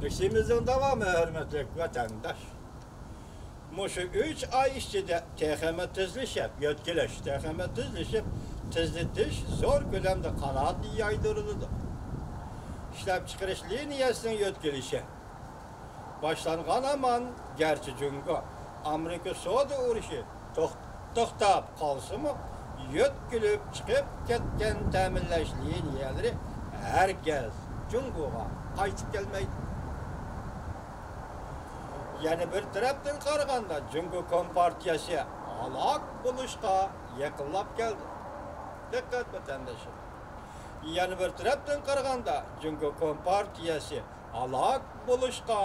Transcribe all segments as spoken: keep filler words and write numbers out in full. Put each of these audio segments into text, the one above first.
بېسىمىزنىڭ داۋامى، ھۆرمەتلىك ۋەتەنداش. مۇشۇ ئۈچ ئاي ئىچىدە تېخىمۇ تېزلىشىپ، يۆتكىلىش تېخىمۇ تېزلىشىپ، تېزلىتىش زور كۆلەمدە قانات يايدۇرۇلىدۇ. ئىشلەپچىقىرىش لىنىيەسىنىڭ يۆتكىلىشى باشلانغان ھامان، گەرچە جۇڭگو ئامېرىكا سودا ئۇرۇشى توخ-، توختاپ قالسىمۇ، يۆتكىلىپ چىقىپ كەتكەن تەمىنلەش لىنىيەلىرى ھەرگىز جۇڭگوغا قايتىپ كەلمەيدۇ. يەنە بىر تەرەپتىن قارىغاندا، جۇڭگو كومپارتىيەسى ھالاك بولۇشقا يېقىنلاپ كەلدى. دىققەت، ۋەتەنداشلار! يەنە بىر تەرەپتىن قارىغاندا، جۇڭگو كومپارتىيەسى ھالاك بولۇشقا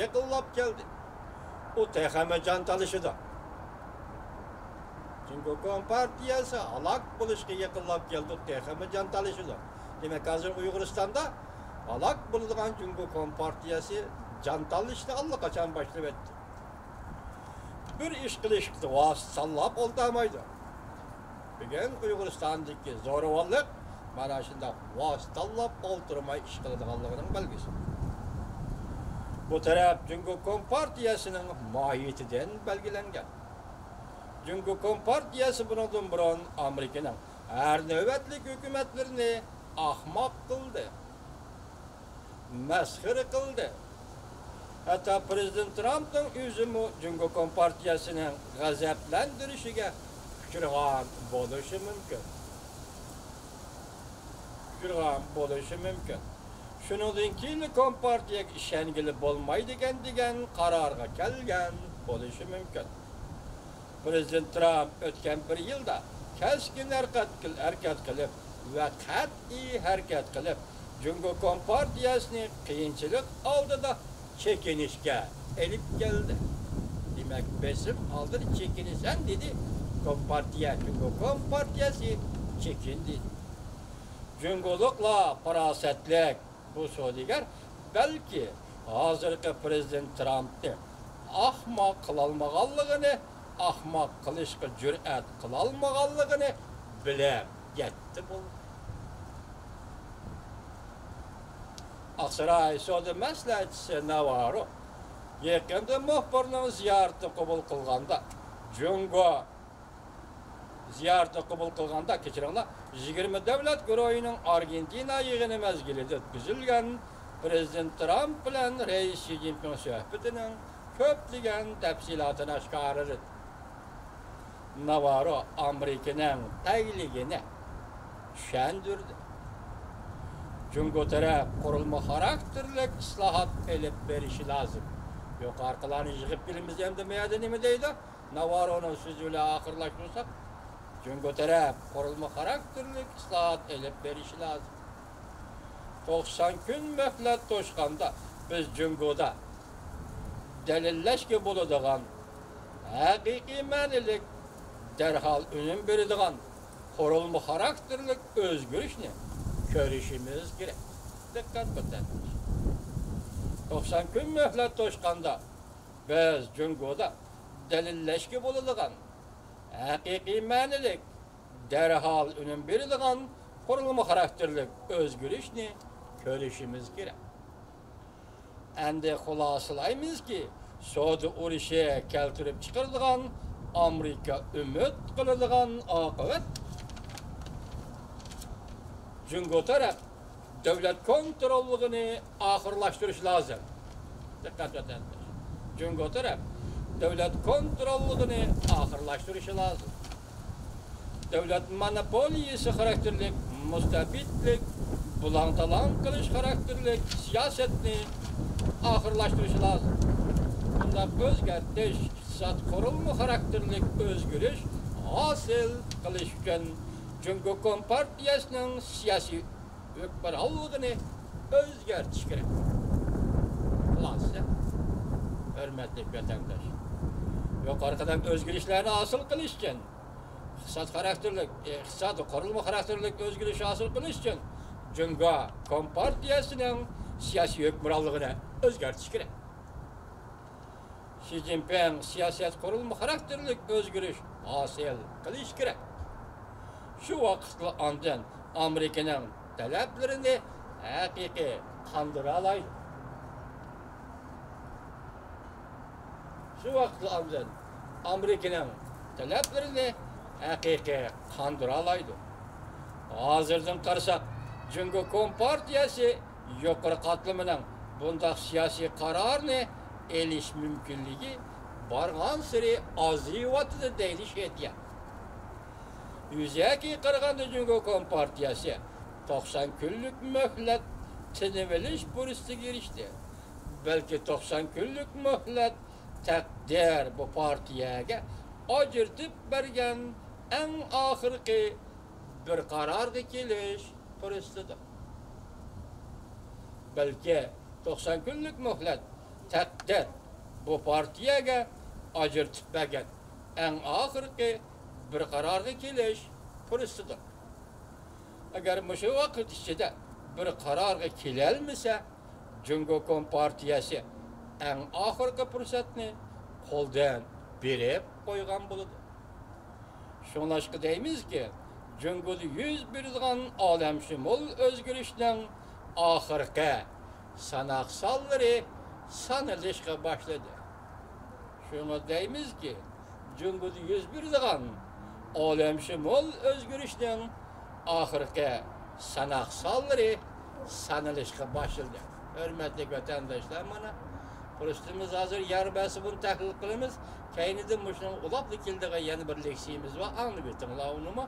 يېقىنلاپ كەلدى. ئۇ تېخىمۇ جان تالىشىدۇ. جۇڭگو كومپارتىيەسى ھالاك بولۇشقا يېقىنلاپ كەلدى، تېخىمۇ جان تالىشىدۇ. دېمەك، ھازىر ئۇيغۇرىستاندا ھالاك بولىدىغان جۇڭگو كومپارتىيەسى جان تالىشىشنى ئاللىقاچان باشلىۋەتتى. بىر ئىش قىلىشقا ۋاسىتە سانلاپ ئولتۇرمايدۇ. بۈگۈن ئۇيغۇرىستاندىكى زورىۋاللىق مانا شۇنداق ۋاسىتە تاللاپ ئولتۇرماي ئىش قىلىدىغانلىقىنىڭ بەلگىسى. بۇ تەرەپ جۇڭگو كومپارتىيەسىنىڭ ماھىيىتىدىن بەلگىلەنگەن. جۇڭگو كومپارتىيەسى بۇنىڭدىن بۇرۇن ئامېرىكىنىڭ ھەر نۆۋەتلىك ھۆكۈمەتلىرىنى ئاخماق قىلدى، مەسخىرە قىلدى. ھەتتا پىرېزىدېنت ترامپنىڭ ئۆزىمۇ جۇڭگو كومپارتىيەسىنىڭ غەزەپلەندۈرۈشىگە ئۇچرىغان بولۇشى مۇمكىن. ئۇچرىغان بولۇشى مۇمكىن. شۇنىڭدىن كېيىنلا كومپارتىيەگە ئىشەنگىلى بولمايدىكەن دېگەن قارارغا كەلگەن بولۇشى مۇمكىن. پىرېزىدېنت ترامپ ئۆتكەن بىر يىلدا كەسكىن ھەرىكەت قىل-، ھەرىكەت قىلىپ ۋە قەتئىي ھەرىكەت قىلىپ، جۇڭگو كومپارتىيەسىنى قىيىنچىلىق ئالدىدا چېكىنىشكە ئېلىپ كەلدى. دېمەك، بېسىم ئالدىدا چېكىنىسەن دېدى، كومپارتىيە، جۇڭگو كومپارتىيەسى چېكىندى. جۇڭگولۇقلار پاراسەتلىك، بۇ سودىگەر بەلكى ھازىرقى پىرېزىدېنت ترامپنى ئاخماق قىلالمىغانلىقىنى، ئاخماق قىلىشقا جۈرئەت قىلالمىغانلىقىنى بىلىپ يەتتى بولدى. ئاقساراي سودا مەسلىھەتچىسى ناۋارو يېقىندا مۇخبىرنىڭ زىيارىتىنى قوبۇل قىلغاندا، جۇڭگو زىيارىتىنى قوبۇل قىلغاندا، كەچۈرۈڭلار، يىگىرمە دۆلەت گۇرۇھىنىڭ ئارگېنتىنا يىغىنى مەزگىلىدە ئۆتكۈزۈلگەن پىرېزىدېنت ترامپ بىلەن رەئىس شى جىنپىڭ سۆھبىتىنىڭ كۆپلىگەن تەپسىلاتىنى ئاشكارىلىدى. ناۋارو ئامېرىكىنىڭ تەگلىكىنى چۈشەندۈردى. جۇڭگو تەرەپ قۇرۇلما خاراكتېرلىك ئىسلاھات ئېلىپ بېرىشى لازىم. يۇقىرىقىلارنى يىغىپ بىلىمىز ئەمدى، بۇ يەردە نېمە دەيدۇ؟ ناۋارونىڭ سۆزى بىلەن ئاخىرلاشتۇرساق، جۇڭگو تەرەپ قۇرۇلما خاراكتېرلىك ئىسلاھات ئېلىپ بېرىشى لازىم. توقسان كۈن مۆھلەت توشقاندا، بىز جۇڭگودا دەلىللەشكە بولىدىغان، ھەقىقىي مەنىلىك، دەرھال ئۈنۈم بېرىدىغان قۇرۇلما خاراكتېرلىك ئۆزگىرىشنى كۆرۈشىمىز كېرەك. دىققەت قىلىڭ. توقسان كۈن مۆھلەت توشقاندا، بىز جۇڭگودا دەلىللەشكە بولىدىغان، ھەقىقىي مەنىلىك، دەرھال ئۈنۈم بېرىدىغان قۇرۇلما خاراكتېرلىك ئۆزگىرىشنى كۆرۈشىمىز كېرەك. ئەمدى خۇلاسىلايمىزكى، سودا ئۇرۇشى كەلتۈرۈپ چىقىرىدىغان ئامېرىكا ئۈمىد قىلىدىغان ئاقىۋەت، جۇڭگو تەرەپ دۆلەت كونتروللۇقىنى ئاخىرلاشتۇرۇش لازىم. دىققەت، ۋەتەنداش. جۇڭگو تەرەپ دۆلەت كونتروللۇقىنى ئاخىرلاشتۇرۇشى لازىم. دۆلەت مونوپولىيىسى خاراكتېرلىك مۇستەبىتلىك، بۇلاڭ-تالاڭ قىلىش خاراكتېرلىك سىياسەتنى ئاخىرلاشتۇرۇشى لازىم. بۇنداق ئۆزگەرتىش ئىقتىساد قۇرۇلما خاراكتېرلىك ئۆزگىرىش ھاسىل قىلىش ئۈچۈن جۇڭگو كومپارتىيەسىنىڭ سىياسىي ھۆكۈمرانلىقىنى ئۆزگەرتىش كېرەك. خۇلاسە، ھۆرمەتلىك ۋەتەنداش، يۇقىرىقىدەك ئۆزگىرىشلەرنى ھاسىل قىلىش ئۈچۈن، ئىقتىساد خاراكتېرلىك، ئىقتىساد، قۇرۇلما خاراكتېرلىك ئۆزگىرىش ھاسىل قىلىش ئۈچۈن، جۇڭگو كومپارتىيەسىنىڭ سىياسىي ھۆكۈمرانلىقىنى ئۆزگەرتىش كېرەك. شى جىنپىڭ سىياسەت قۇرۇلما خاراكتېرلىك ئۆزگىرىش ھاسىل قىلىش كېرەك. شۇ ۋاقىتلا ئاندىن ئامېرىكىنىڭ تەلەپلىرىنى ھەقىقىي قاندۇرالايدۇ. شۇ ۋاقىتلا ئاندىن ئامېرىكىنىڭ تەلەپلىرىنى ھەقىقىي قاندۇرالايدۇ. ھازىردىن قارىساق، جۇڭگو كومپارتىيەسى يۇقىرى قاتلىمىنىڭ بۇنداق سىياسىي قارارنى ئېلىش مۇمكىنلىكى بارغانسېرى ئازىيىۋاتىدۇ دەيلى شېتىيە. يۈزەكى قارىغاندا، جۇڭگو كومپارتىيەسى توقسان كۈنلۈك مۆھلەت تىنىۋېلىش پۇرسىتىگە ئېرىشتى. بەلكى توقسان كۈنلۈك مۆھلەت تەقدىر بۇ پارتىيەگە ئاجرىتىپ بەرگەن ئەڭ ئاخىرقى بىر قارارغا كېلىش پۇرسىتىدۇر. بەلكى توقسان كۈنلۈك مۆھلەت تەقدىر بۇ پارتىيەگە ئاجرىتىپ بەرگەن ئەڭ ئاخىرقى بىر قارارغا كېلىش پۇرسىتىدۇر. ئەگەر مۇشۇ ۋاقىت ئىچىدە بىر قارارغا كېلەلمىسە، جۇڭگو كومپارتىيەسى ئەڭ ئاخىرقى پۇرسەتنى قولدىن بېرىپ قويغان بولىدۇ. شۇڭلاشقا دەيمىزكى، جۇڭگودا يۈز بېرىدىغان ئالەمشۇمۇل ئۆزگىرىشنىڭ ئاخىرقى ساناق سانلىرى سانىلىشقا باشلىدى. شۇڭا دەيمىزكى، جۇڭگودا يۈز بېرىدىغان ئالەمشۇمۇل ئۆزگىرىشنىڭ ئاخىرقى ساناق سانلىرى سانىلىشقا باشلىدى. ھۆرمەتلىك ۋەتەنداشلار، مانا، پۇرسىتىمىز ھازىر يار بەرسە بۇنى تەھلىل قىلىمىز. كەينىدىن مۇشۇنىڭغا ئۇلاپلا كېلىدىغان يەنە بىر لېكسىيىمىز بار، ئاڭلىۋېتىڭلار ئۇنىمۇ.